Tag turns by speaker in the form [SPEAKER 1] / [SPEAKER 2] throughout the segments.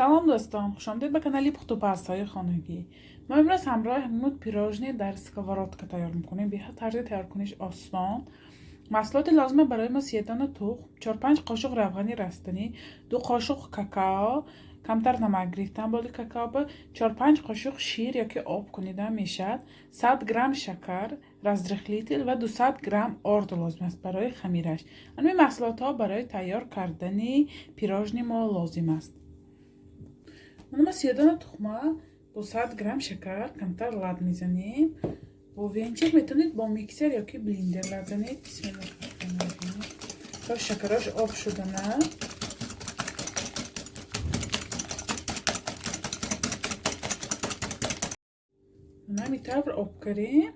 [SPEAKER 1] Салом дӯстон, хушомадед ба канали пухтупазҳои хонагӣ. Мо имрӯз ҳамроҳи ҳамуд пирожне дар сковородка тайёр мекунем. Беҳад тарзи тайёркуниш осон. Маҳсулоти лозима барои мо: се дона тухм, 4-5 қошуқ равғани растанӣ, 2 қошуқ какао, камтар намак гирифтан боли какао, 4-5 қошуқ шир ёки об кунида мешавад, 100 грамм шакар, разрыхлитель ва 200 грамм орд лозим аст барои хамираш. Ҳамин маҳсулотҳо барои тайёр кардани пирожни мо лозим аст. Мо се дона тухма бо 100 грамм шакар камтар лат мезанем. Бо венчик, метавонед бо миксер ёки блендер лат занед. Бисмиллоҳ, то шакарош об шудана. Мана ҳамин тавр об кардем.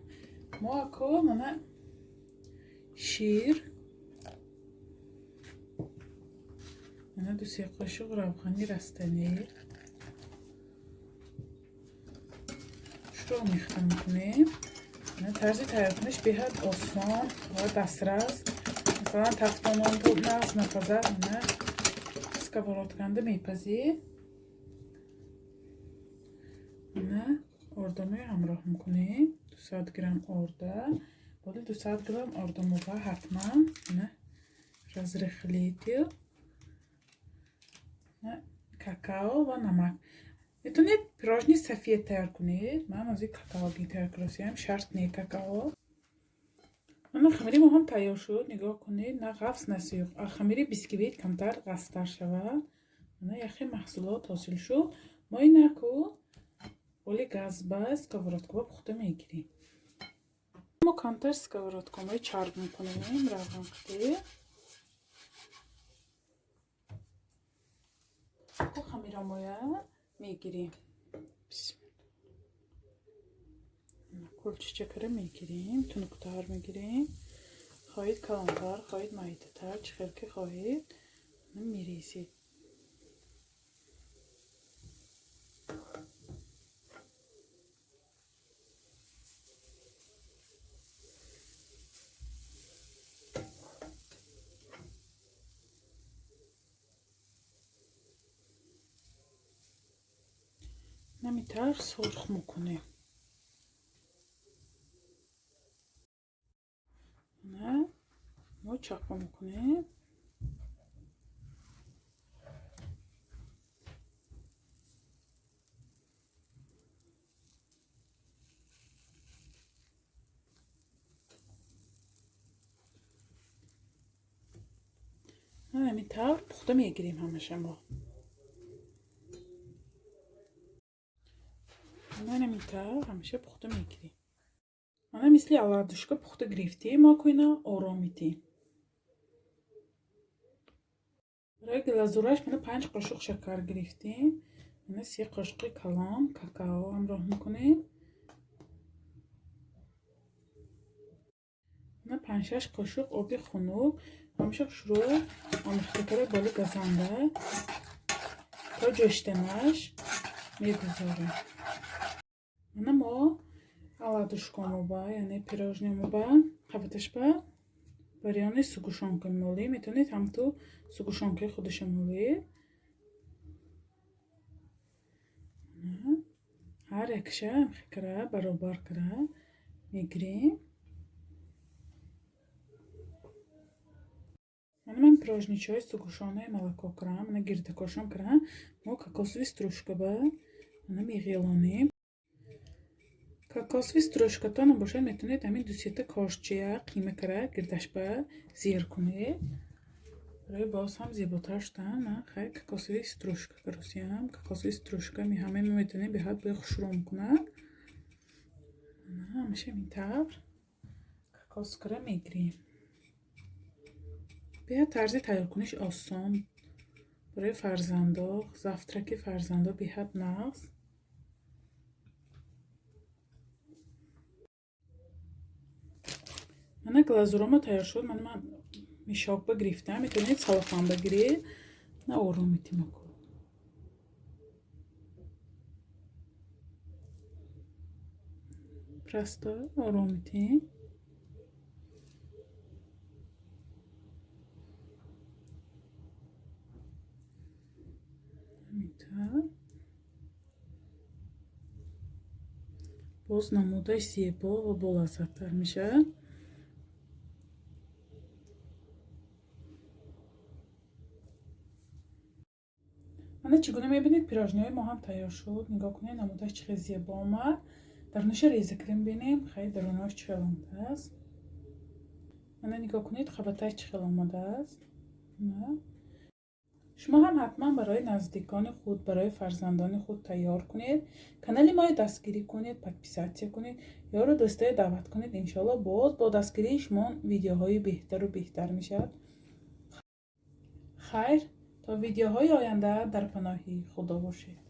[SPEAKER 1] Мо ако мана шир, мана 2-се қошуқ равғани растанӣ шуро омехта мекунем. Тарзи тайёркуниш беҳад осон ва дастрас. Масалан, тафтонон нағз напазад, мана сковородканда мепазед. Мана ордомо ҳамроҳ мекунем, 200 грамм орда. Боли 200 грамм ордомова ҳатман мана разрыхлитель, какао ва намак. Метавонед пирожни сафед тайёр кунед. Ман ҳозир какаогӣ тайёр кардасиям, шарт не какао. Мана хамири мо ҳам тайёр шуд. Нигоҳ кунед, на ғафс, на сӯюқ. Хамири бисквит камтар ғафстар шавад. Мана яхе маҳсулот ҳосил шуд. Мо инаку боли газба сковородкаба пухта мегирем. Мо камтар сковородкамои чарб мекунем равған қити. Хамирамоя мегирем, кулчичакара мегирем, тунуктар мегирем. Хоҳед калонтар, хоҳед майдатар, чӣ хел ки хоҳед мерезед. Ҳамин сурх мекунем. Мо чапа мекунем. Ҳамин тавр пухта мегирем ҳамаша мо. Ман ҳамин тавр ҳамеша пухта мегирем. Мана мисли оладушка пухта гирифтем, мо куина ором метем. Барои глазураш мана 5 қошуқ шакар гирифтем. Мана 3 қошуқи калон какао ҳамроҳ мекунем. Мана 5-6 қошуқ оби хунук ҳамеша шурӯъ омехта карда боли газанда то ҷӯшиданаш мегузорем. Мана мо оладушкомоба, яъне пирожнемоба қабаташба вариони сгущёнка мемолем. Метавонед ҳамту сгущёнкаи худаша молед. Ҳар якша кара баробар кара мегирем. Мана ман пирожничаҳои сгущённое молоко кардам, мана гирдакошам кардам. Мо кокосовый стружкаба мана меғелонем. Кокосовый стружкато набошад, метавонед ҳамин 2-сета корчия қима кара гирдашба зер кунед. Барои боз ҳам зеботар шудан ман хай кокосовый стружка каросиям. Кокосовый стружка ҳамаи мо метавонем, беҳад бӯи хушрӯ мекунад. Ҳамаша ҳамин тавр кокос кара мегирем. Беҳад тарзи тайёркуниш осон. Барои фарзандо, завтраки фарзандо беҳад нағз. Мана глазуромо тайёр шуд. Мана ман мешокба гирифтам. Метавонед салофанба гиред. На ором метем ако. Просто ором метем. Ҳамин тавр. Боз намудаи зебо ва болаззаттар мешавад. Мана, чӣ гуна мебинед, пирожниҳои мо ҳам тайёр шуд. Нигоҳ кунед, намудааш чӣ хел зебо омад. Дарунаша реза кардем, бинем, хай, дарунааш чӣ хел омадааст. Мана, нигоҳ кунед, қабаташ чӣ хел омадааст. Шумо ҳам ҳатман барои наздикони худ, барои фарзандони худ тайёр кунед. Канали моро дастгирӣ кунед, подписаться кунед, ёру дӯстое даъват кунед. Иншоалло, боз бо дастгирии шумо видеоҳои беҳтару беҳтар мешавад. Хайр, то видеоҳои оянда дар паноҳи Худо бошед.